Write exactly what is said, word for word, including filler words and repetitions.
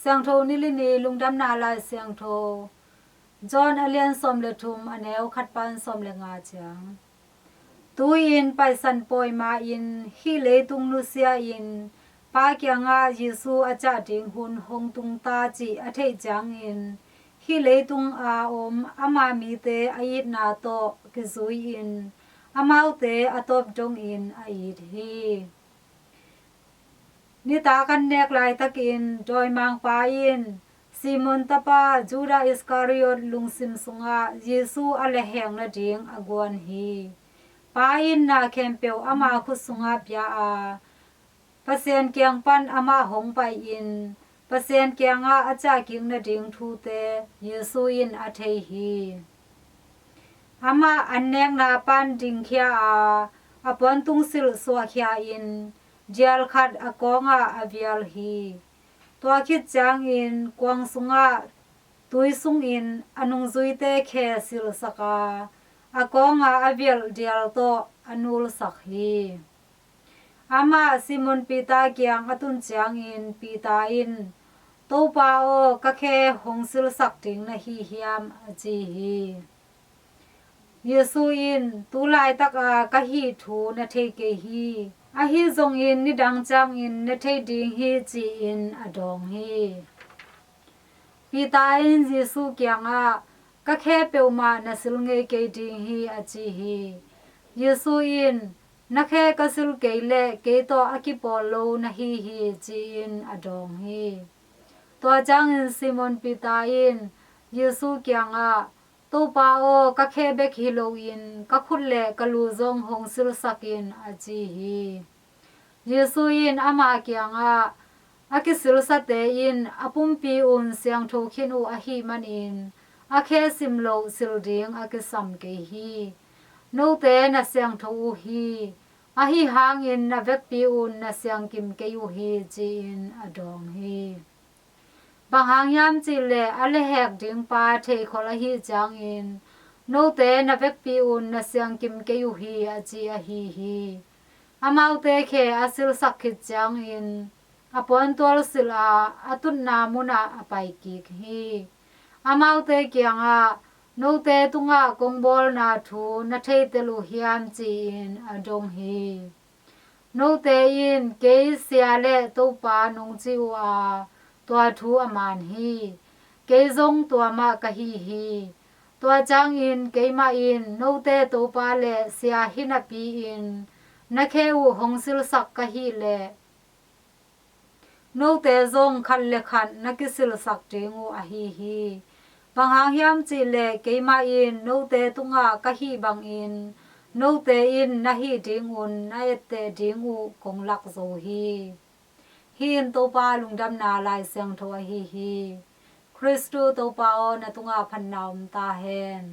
Siangtho nilini lungdamna lai siangtho, John a lian sawm le thum, a neu khat pan sawm le nga ciang. Tu-in Paisan pawi ma-in hih leitung nusia-in Pa kiangah Jesu a ciah ding hun hong tungta cih a theih ciangin, hih leitung a om ama mite a itna tawh kizui-in amaute a tawp dongin a it hi. Nitak an nek laitakin dawimangpa in Simon tapa Judah Iskariot lungsim sungah Jesu a lehheng nading a guan hi. Pa in na khempeuh ama khut sungah pia a, Pasian kiang pan amah hong pai-in Pasian kiangah a ciahkik nading thute Jesu in a thei hi. Amah an nekna pan dingkhia a, a puantungsilh suahkhia-in dial khat a kawngah a vial hi. Tua khit ciangin kuang sungah tui sungin a nungzuite khe silhsak a, a kawnga a vialh dial tawh a nulsak hi. Amah Simon Peter kiang a tun ciangin Peter in, "Topa aw, ka khe hong silhsak ding na hi hiam?" a ci hi. Jesu in, "Tu laitaka ka hih thu na thei kei hi. Ahi zongin nidang ciangin na thei ding hi," ci-in a dawng hi. Peter in Jesu kiangah, "Ka khe peuhmah na sil ngei kei ding hi," a ci hi. Jesu in, "Na khe ka sil kei leh kei tawh a kipawl lo na hi hi," ci-in a dawng hi. Tua ciangin Simon Peter in Jesu kiangah, "Topa aw, ka khe bek hi loin ka khut le ka lu zong hong silhsak in," a ci hi. Jesu in ama kiangah, "A kisilsate in a pumpi un siangtho khin uh ahih manin a khe sim loh sil ding a kisam kei hi. Note na siangtho uh hi. Ahi hangin na vekpi un na siangkim kei uh hi," ci-in a dawng hi. Bang hang hiam cihleh a lehhek dingpa theikhol ahih ciangin, "Note na vekpi un na siangkim kei uh hi," a ci ahi hi. Amaute khe a silhsak khit ciangin a puantual silh a, a tutna munah a paikik hi. Amaute kiangah, "Note tungah kong bawlna thu na theitel uh hiam?" ci-in a dong hi. "Note in kei Sia le Topa nong ci uh a, tua thu a man hi. Kei zong tua mah ka hi hi. Tua ciangin keimah in note Topa le Sia hi napi-in na khe uh hong silhsak ka hih leh, note zong khat le khat na kisilhsak ding uh ahi hi. Bang hang hiam cihleh keimah in note tungah ka hih bangin note in na hih dingun na etteh ding uh kong lak zo hi." Hih in Topa lungdamna Lai Siangtho ahi hi. Khristu Topa aw, na tungah phatna om ta hen.